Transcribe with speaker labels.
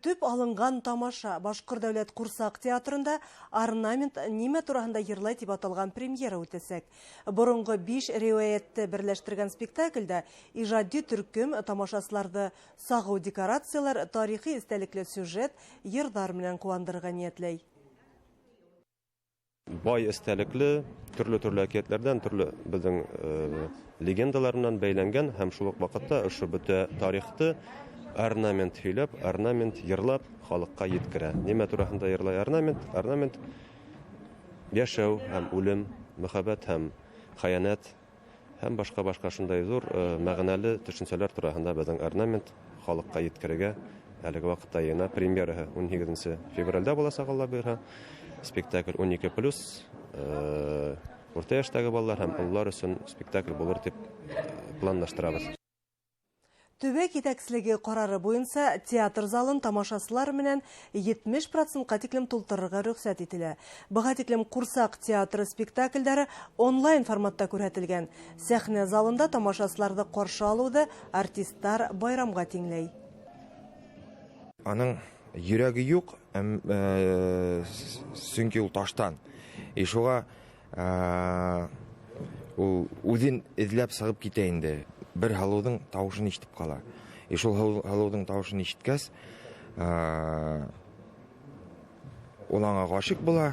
Speaker 1: Көтөп алынған тамаша: Башҡорт дәүләт ҡурсаҡ театрында «Орнамент нимә тураһында йырлай» тип аталған премьера үтәсәк. Боронғо биш риүәйәтте берләштергән спектаклдә ижади төркөм тамашасыларҙы сағыу декорациялар, тарихи эстәлекле сюжет, йырҙар менән ҡыуандырырға ниәтләй.
Speaker 2: Бай эстәлекле, төрлө-төрлө әкиәтләрҙән, төрлө беҙҙең легендалар менән бәйләнгән һәм шул уҡ ваҡытта ошо бөтә тарихты орнамент һөйләп, орнамент йырлап халыҡҡа еткерә. Нимә тураһында йырлай орнамент? Орнамент йәшәү һәм үлем, мөхәббәт һәм хыянәт һәм башҡа-башҡа шундай ҙур мәғәнәле төшөнсәләр тураһында беҙҙең орнамент халыҡҡа еткерергә әлеге ваҡытта йыйына. Премьераһы 18 февралдә буласаҡ, Алла бойорһа. Спектакль 12+, урта йәштәге балалар һәм ололар өсөн спектакль булыр тип планлаштырабыҙ.
Speaker 1: Төбәк етәкселеге ҡарары буйынса театр залын тамашасылар менән 70 процентҡа тиклем тултырырға рөхсәт ителә. Быға тиклем ҡурсаҡ театры спектаклдәре онлайн форматта күрһәтелгән. Сәхнә залында тамашасыларҙы ҡаршы алыуҙы артистар байрамға тиңләй.
Speaker 3: Аның йөрәге юҡ, сөнки ул таштан. И шуға ул үҙен эҙләп сығып китә инде. Бер һылыуҙың тауышын ишетеп ҡала. И шул һылыуҙың тауышын ишеткәс, ул аңа ғашиҡ була.